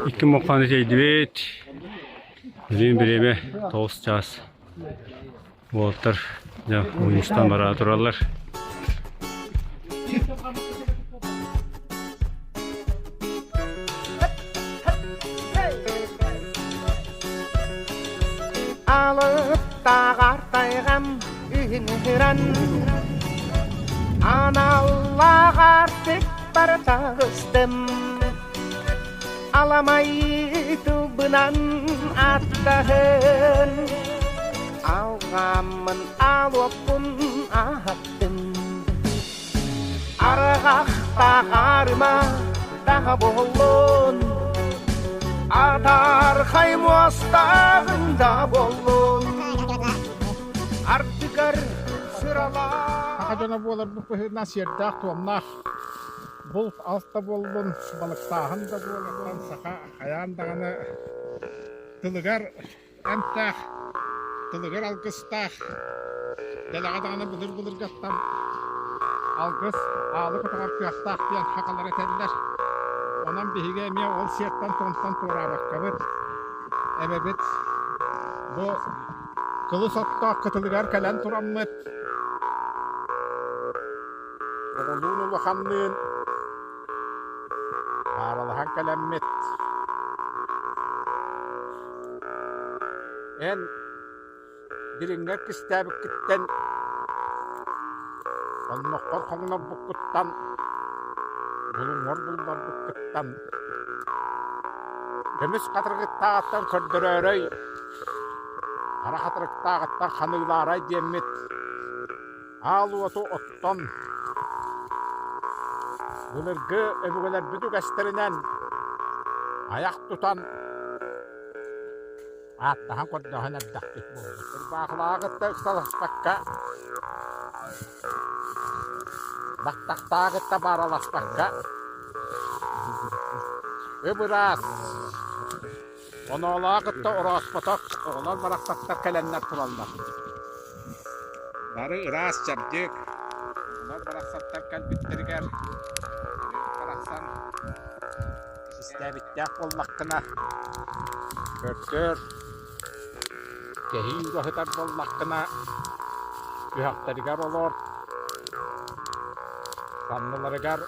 Икки муҥханы тиэйдибит. Билигин бириэмэ 9 чаас. Уолаттар дьэ мунньустан бара тураллар. Алыптааҕар тайҕам үһүнүрэн Аналлааҕар тыкпар таҕыстым Аламай тылбынан аттаһын Алҕаммын алуоппун аһаттым Арҕахтааҕарыма таһа буоллун Атаархай муостааҕын да буоллун Ардыгар сыралаах Саха дьоно буоларбыт быһыытынан сиэрдээх-туомнаах булт алт да буоллун, балыктааһын да буоллун, саха хайаан даҕаны тылыгар эмтээх, тылыгар алгыстаах, дэлэҕэ даҕаны былыр-былыргаттан алгыс аалы көтөҕөр кыахтаах диэн сахалар этэллэр. Онон биһиги эмиэ ол сиэртэн-туомтан туораабаккабыт, эбэбит бу кылыс оттоох кытылыгар кэлэн тураммыт Оҕолуун улаханныын пааралаһан кэлэммит эн дириҥҥэр кистээбиккиттэн онноххор хоҥнорбуккуттан булуҥҥар булларбыккыттан көмүс хатырыктааҕыттан көрдөрөөрөй хара хатырыктааҕыттан ханыылаарай диэммит Аал уоту оттон, былыргы өбүгэлэрбит үгэстэринэн айах тутан, ааттаһан көрдөһөн эрдэхпит буолбут. Ырбаахылааҕытта ыксаласпакка, баттахтааҕытта баараласпакка, ып-ыраас Оноолоох кытта орооспотох оҕолор барахсаттар кэлэннэр тураллар. Бары ыраас чэбдик оҕолор барахсаттар кэлбиттэригэр барахсан истээбиттээх буоллаххына көрдөр, кэһии угаһытар буоллаххына түһэхтэригэр олор, санныларыгар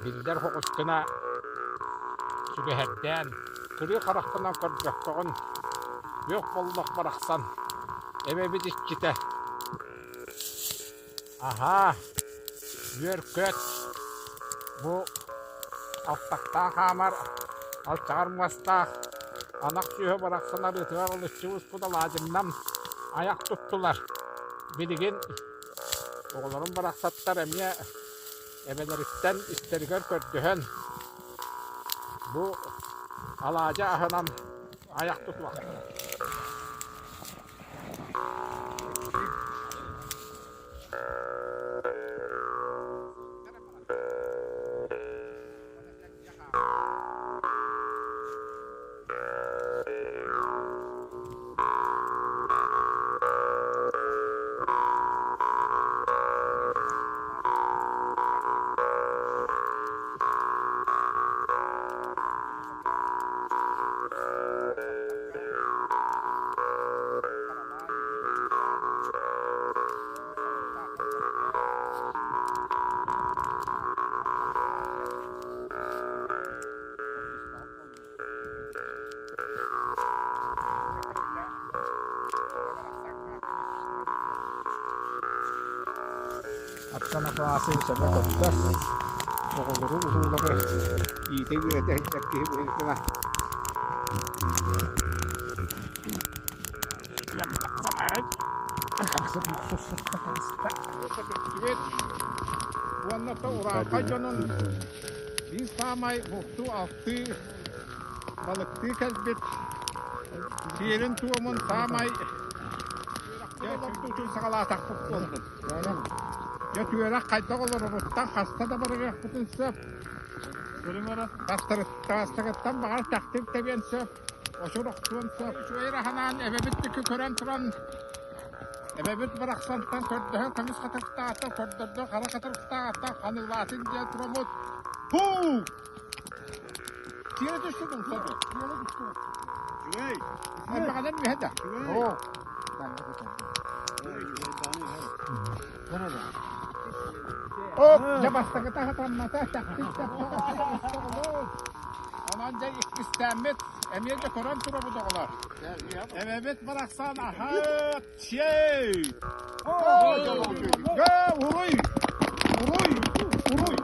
биллэр соҕус гына сүгэһэрдээн, кырыы харахпынан көрбөккөҕүн, күөх боллох барахсан, эбэбит иччитэ. Аһаа, үөр-көт, бу алтахтаах хаамар, алчаҕар муостаах, анах сүөһү барахсан арыытыгар олуччу буспут алаадьыннан айах туттулар. Билигин оҕолорум барахсаттар эмиэ эбэлэриттэн истэригэр көрдөһөн бу алаадьы аһынан айах тутуохтара. Аттан Афанасьевич эмэ көттө, оҕолору уруулары иитэ-үөрэтэ сылдьар киһи быһыытынан Уонна то урааҥхай дьонун биир саамай бултуу-алтыы, балыктыы кэлбит сиэрин-туомун саамай үөрэхтуутун саҕалаатахпыт буоллун. Дьэ түөрэх хайдах олороруттан хаста да барыахпытын сөп. Бастарыттан баҕар тэхтир тэбиэн сөп. Очур охсуон сөп. Үчүгэй аһанаан эбэбит диэки көрөн туран эбэбит барахсантан көрдөһөн көмүс хатырыктаахтан көрдөрдө хара хатырыктаахтан ханыылаатын диэн тураммыт. Һуу! Тиэрэ түстүн умса түс. Тиэрэ түстүн. Элбэҕинэн үһэ да. Оп, дьэ бастакыта хатаммата, тэхтик Онон дьэ иккистээммит эмиэ дьэ көрөн турабыт оҕолор. Эбэбит барахсан аһаат чэй! Уруй! Уруй! Уруй!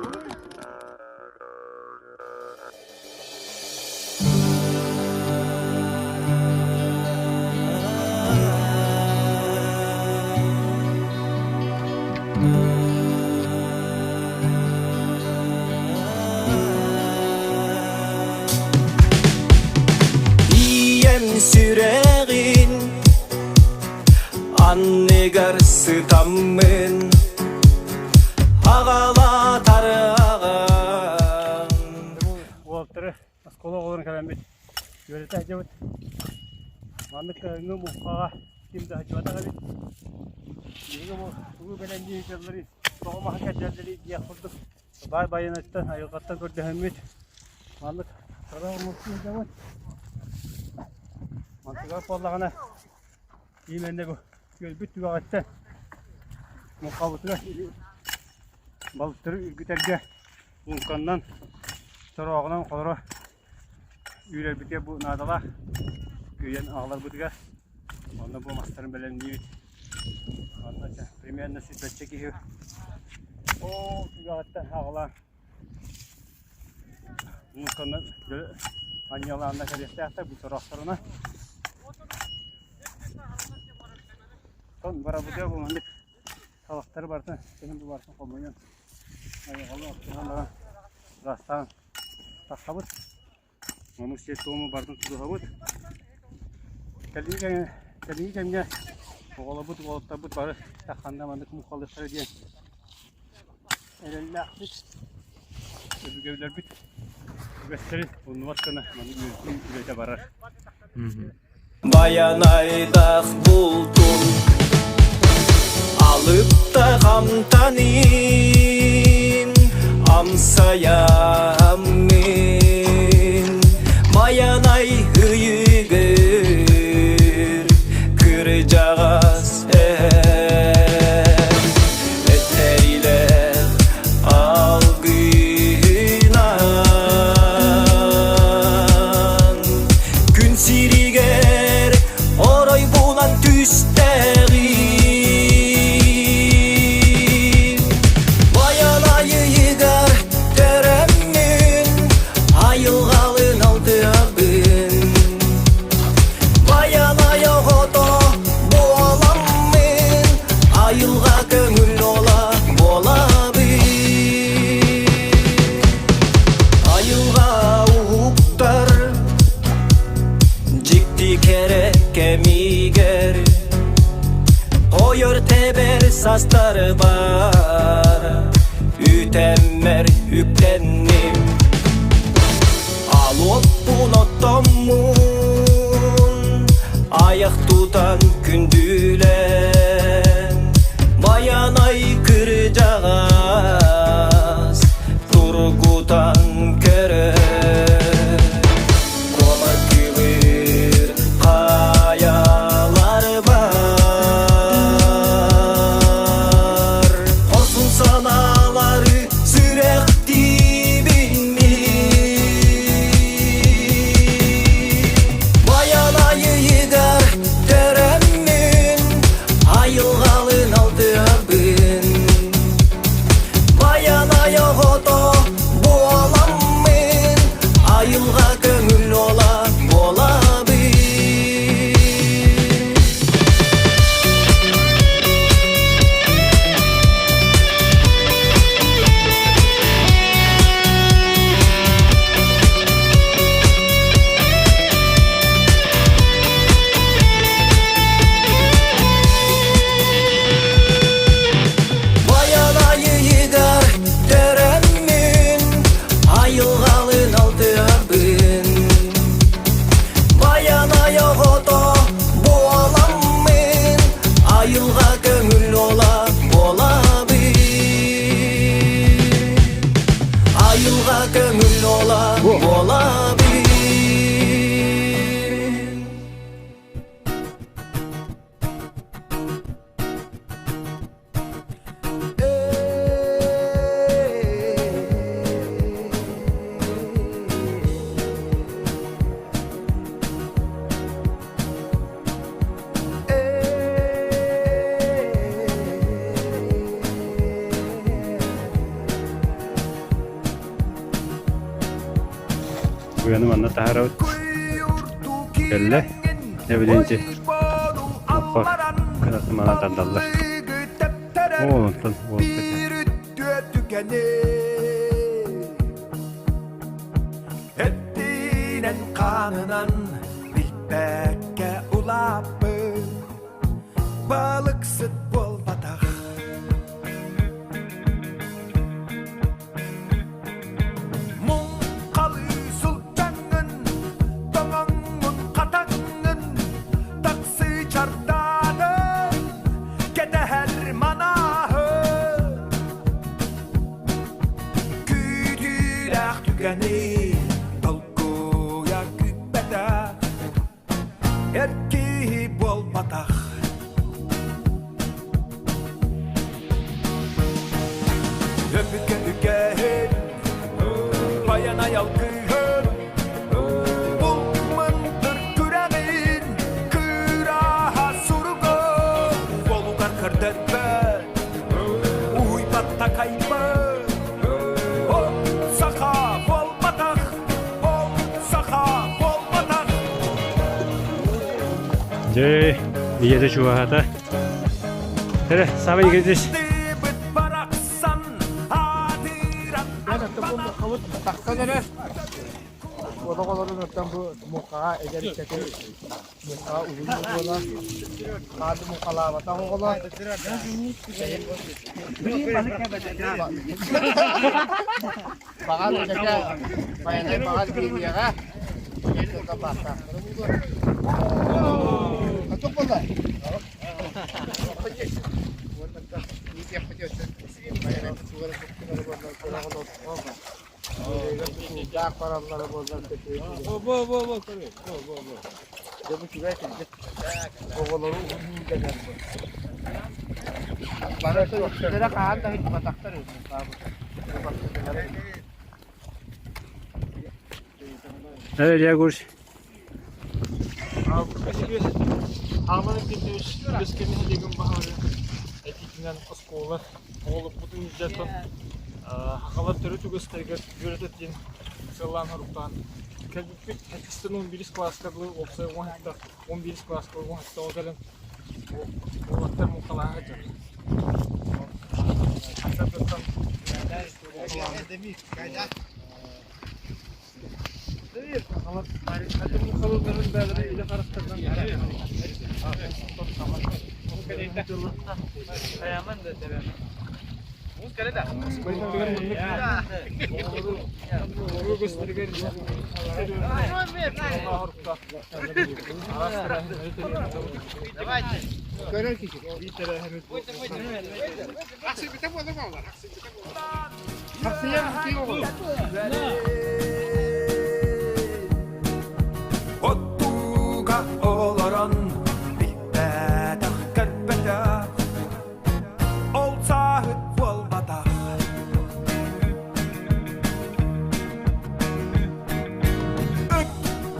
Ийэм сүрэҕин анныгар сытаммын аҕалаатар аҕам Уолаттары оскуола оҕолорун кэлэммит үөрэтэ сылдьабыт. Маннык кыһыҥҥы муҥхаҕа ким да сылдьыбатах эбит. Биһиги бу тугу бэлэмнии сылдьалларый, тоҕо маһы кэрдэллэрий диэх курдук баай байанайыттан, айылҕаттан көрдөһөммүт маннык кыра омуктуу сылдьабыт. Мантыгар буоллаҕына именно бу күөлбүт түгэҕиттэн муҥхабытыгар балыктары үргүтэргэ луҥканнан, сорооҕунан холоро үүрэрбитигэр бу наадалаах күөйэн аҕаларбытыгар онно бу мастарын бэлэмниибит. Онно примерно сүүрбэччэ киһи ол түгэҕиттэн аҕалаан луҥканан анньыалаанна кэлиэхтээхтэр бу сорохторуна. Оттон барабытыгар бу маннык талахтары барытын кэлин бу барытын хомуйан айылҕалыы охсуһан баран ыраастаан тахсабыт. Ону сиэр-туому барытын тутуһабыт. Кэлиҥҥи кэмҥэ, кэлиҥҥи кэмҥэ оҕолорбут, уолаттарбыт бары ханна маннык муҥхалыахтара диэн эрэллээхпит. Өбүгэлэрбит үгэстэрин умнубат гына маннык үөрэтии үлэтэ барар. Байанайдаах бултун алыпта хамтанын амсайаммын Байанай ыйыгыр кырдьаҕас эһэм этэрилээх алгыһынан күн сиригэр орой булан түстэҕим Байанайыгар төрөммүн айылҕалын алтыһабын Байанай оҕото буоламмын айылҕа көҥүл ола буолабын Айылҕа уһуктар дьикти кэрэ кэмигэр Ойор тэбэр састарбар үтэммэр үктэнним Алуоппун оттоммун айах тутан күндүлэн Байанай кырдьаҕас тургутан көрөр Куомар күбүр хайалар бар Хорсун санаалары сүрэхтиибин мин Байанайыгар төрөммүн айылҕалын алтыһабын Байанай оҕото буоламмын айылҕа көҥүл ола буолабын. Байанайыгар төрөммүн айылҕалын алтыһабын Байанай оҕото буоламмын айылҕа көҥүл ола буолабын Айылҕа көҥүл ола буолабын. Быаны манна таһаарабыт. Кэллэ. Эбилинчи. Оппа. Кынаты манан тардаллар. О, онтон Эттинэн хаанынан билбэккэ улааппыт балыксыт буолбатах. Муҥхалыы сылдьаҥҥын, тоҥоҥҥун хатаҥҥын, таксыы чардаанын кэтэһэр манааһын. Күүтүүлээх түгэни толкуйа күүппэтэх, эр киһи буолбатах. Өбүгэ үгэһин, байанай алгыһын, бу мындыр күрэҕин кыраһа суругун уолугар көрдөрбөт, уһуйбат такайбыт. Ол саха буолбатах, ол саха буолбатах. Дьэ, ийэтэ чугаһаата. Эрэ, Саба Игоревич. Тахсан эрэр. Олох олорун оттон бу муҥхаҕа эдэр ыччаты муҥхаҕа уһун буола хаады муҥхалаабатах оҕолор баҕар үлэтэ байанай баҕар биэриэҕэ баахтаахтара буолуо. Хотук буолла. Илья Егорович. Ааманы кирдибит үгэскэ нэһилиэгин баһылыга этиитинэн оскуола оҕолорбутун илдьэ сахалар төрүт үгэстэригэр үөрэтэ диэн сыаллаан-соруктаан кэлбиппит. Сэттистэн 11 кылааска дылы уопсай 17 11 кылааска 17 кэлэн уолаттар муҥхалаһа сылдьар. Оттууга олорон билбэтэх көрбөтөх ол сааһыт буолбатах. Ыт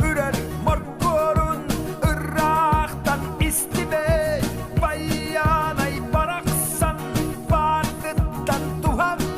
үрэр моркуорун ыраахтан истибэт байанай барахсан баартыттан туһаммыт.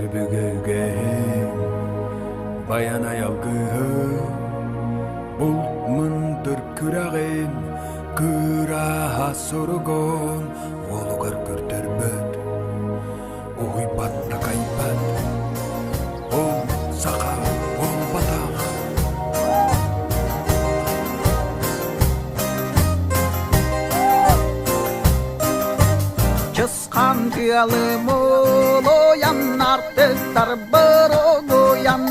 Өбүгэ үгэһин, Байанай алгыһын, Булт мындыр күрэҕин, Кыраһа суругун Уолугар көрдөрбөт, Уһуйбат такайбат, Ол саха буолбатах. Чысхан тыалы мулуйан, артыктар боругуйан,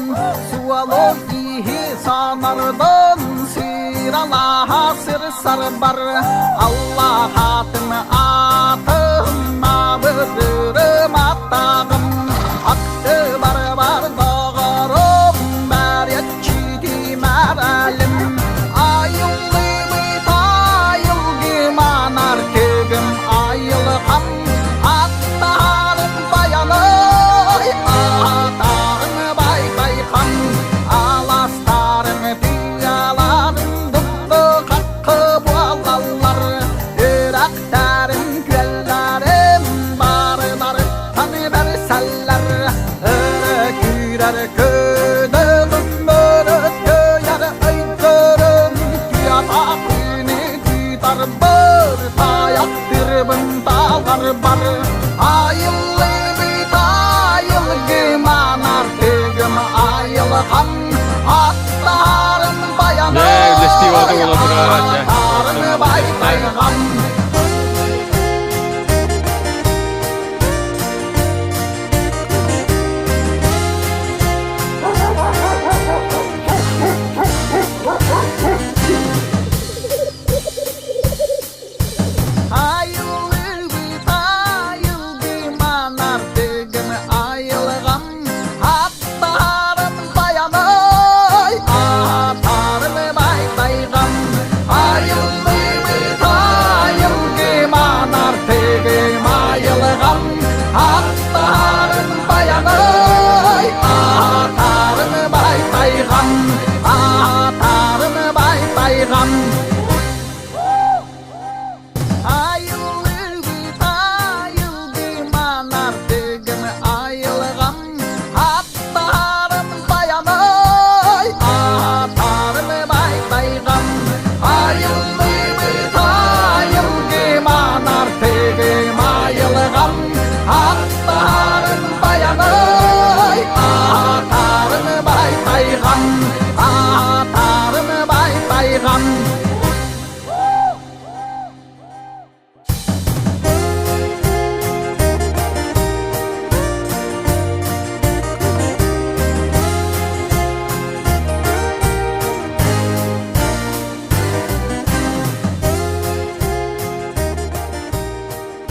суолу киһи санардан сыралаһа сырсарбар, Аллах атын атын абыдырым аттағым, атты бар бар доғырым, бәрет мәрәлім, айыллыбыт айылгыман артыгым, айылхам, аттарым баянай, атарым бай-байхан, аластарым тыяларым дұқты қаққы буалалар, үрәктәрім күлләрім барылар, бәрсәлләр, өрі күйрәр көдігім, өрі көйәр өйдөрім, түйата күні түйдар бір, таяқ тырбын талар бар, айыллы бит айылгыман артыгым айылхан, аттарым Дьэ, баянай, үллэстии бота буола турар, дьэ. аттарым байтайгам.